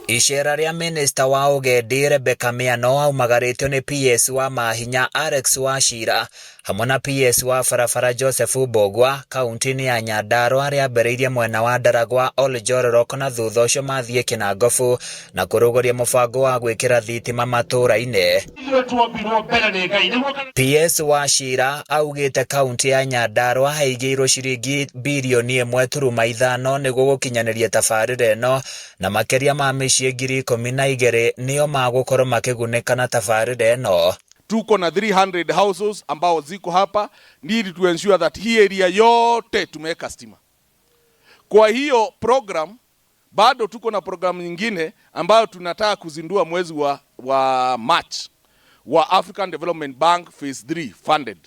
Icera rĩa minista wa ũgendi Rebecca Miano aumagarĩtio nĩ PS wa Mahinya Alex Wachira hamwe na PS wa barabara Joseph Mbugua kaunti-inĩ ya Nyandarua rĩambĩrĩirie mwena wa Ndaragwa Oljororok na thutha ũcio mathiĩ Kinangofu na kũrũgũria mũbango wa gwĩkĩra thitima matũũra-inĩ. PS Wachira augĩte kaunti ya Nyandarua haigĩirwo ciringi birioni 1.5 nĩguo gũkinyanĩria tabarĩra ĩno na makĩria ma mĩciĩ 12,000 nĩo magũkorwo makĩgunĩka na tabarĩra ĩno. Tuko na 300 houses ambao ziko hapa, need to ensure that hii area yote tumeweka stima. Kwa hiyo program bado tuko na program nyingine ambayo tunataka kuzindua mwezi wa March wa African Development Bank Phase 3 funded.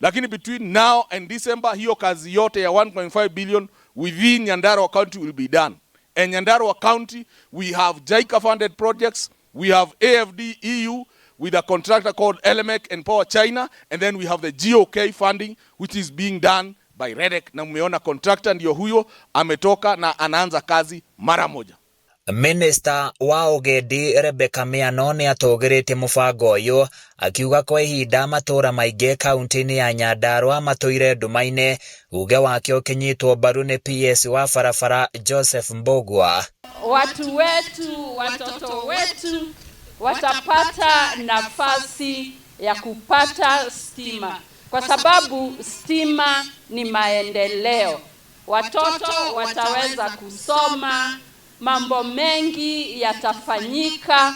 Lakini between now and December hiyo kazi yote ya 1.5 billion within Nyandarua County will be done. And Nyandarua County we have JICA funded projects, we have AFD EU with a contractor called Elemec and Power China, and then we have the GOK funding which is being done by REDEC, na mmeona contractor ndio huyo ametoka na anaanza kazi mara moja. Minista wa ũgendi Rebecca Miano nĩ atũgĩrĩtie mũbango ũyũ akiuga kwa ihinda matũũra maingĩ kaunti-inĩ ya Nyandarua matũire nduma-inĩ, uge wake ũkĩnyitwo mbaru nĩ PS wa barabara Joseph Mbugua. Watu wetu, watoto wetu watapata nafasi ya kupata stima, kwa sababu stima ni maendeleo. Watoto wataweza kusoma, mambo mengi yatafanyika,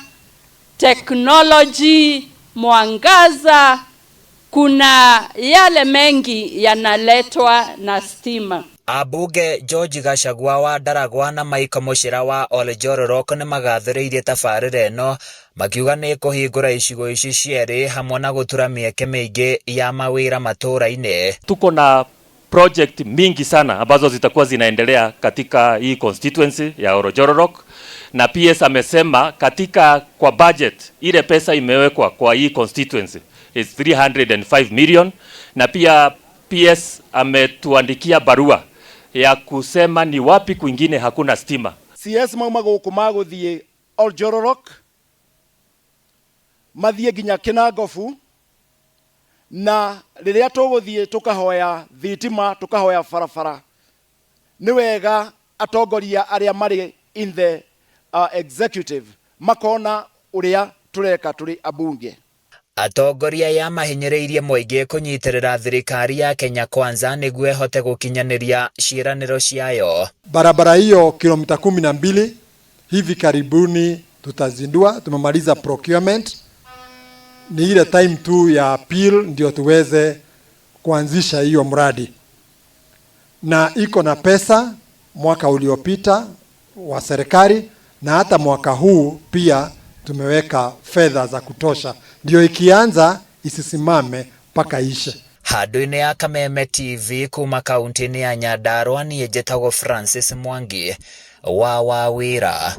teknoloji, mwangaza, kuna yale mengi yanaletwa na stima. Ambunge George Gachagua wa Ndaragwa na Michael Muchira wa Oljororok nĩ magathĩrĩirie tabarĩra ĩno makiuga nĩ ĩkũhingũra icigo ici cierĩ hamwe na gũtura mĩeke mĩingĩ ya mawĩra matũũra-inĩ. Tuko na project mingi sana ambazo zitakuwa zinaendelea katika hii constituency ya Oljororok, na PS amesema katika kwa budget ile pesa imewekwa kwa hii constituency is 305 million, na pia PS ametuandikia barua ya kusema ni wapi kwingine hakuna stima. CS mauma gũkũ magũthiĩ Oljororok, mathiĩ nginya Kinangofu, na rĩrĩa tũgũthiĩ tũkahoya thitima, tũkahoya barabara, nĩ wega atongoria arĩa marĩ in the executive makona ũrĩa tũreka tũrĩ abunge. Atongoria aya mahinyĩrĩirie mũingĩ kũnyitĩrĩra thirikari ya Kenya Kwanza nĩguo ĩhote gũkinyanĩria ciĩranĩro ciayo. Barabara hiyo kilomita 12 hivi karibuni tutazindua, tumemaliza procurement, ni ile time tu ya appeal ndio tuweze kuanzisha hiyo mradi, na iko na pesa mwaka uliopita wa serikali na hata mwaka huu pia tumeweka fedha za kutosha, ndio ikianza isisimame mpaka ishe. Handũ-inĩ ya Kameme TV kuma kaunti-inĩ ya Nyandarua niĩ njĩtagwo Francis Mwangi wa Wawĩra.